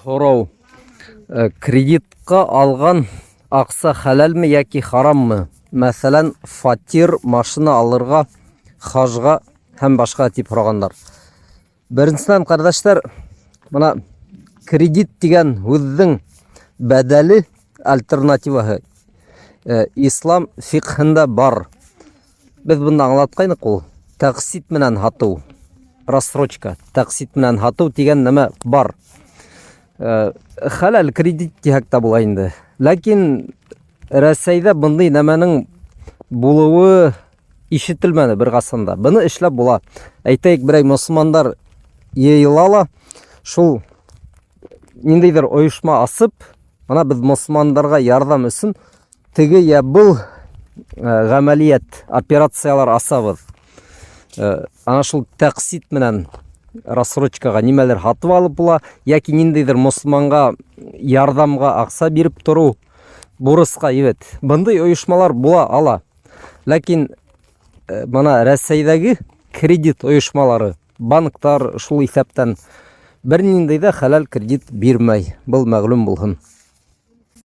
Һорау. Э, кредитка алган акча хәләлме яки хараммы? Мәсәлән, фатир, машина алырга, хажга һәм башка дип һораганнар. Беренчедән, кардәшләр, мына кредит дигән һүзнең бәдәле альтернативаһы э, ислам фикһында бар. Без бында аңлаткайнык ул тәкъсит менән һатыу, рассрочка, тәкъсит менән һатыу дигән нәмә бар. Э, хәләл кредит диһәк тә була инде. Ләкин Рәсәйдә мондый нәмәнең булуы ишетелмәде бер гасында. Быны эшләп була. Әйтәйек, берәй мосылмандар йыйыла ла, шул ниндәйдер оешма асып, мына без мосылмандарга ярдәм өчен теге я был э, гамәлият, операциялар асабыз. Э, ана шул тәкъсит менән рассрочкага нимәлер һатып алып була, яки ниндәйдер мосылманга ярдәмгә акча биреп тору бурыска, evet. Бындый оешмалар була ала. Ләкин э, мына Рәсәйдәге кредит оешмалары, банктар шул исәптән бернинди дә хәләл кредит бирмәй. Был мәгълүм булһын.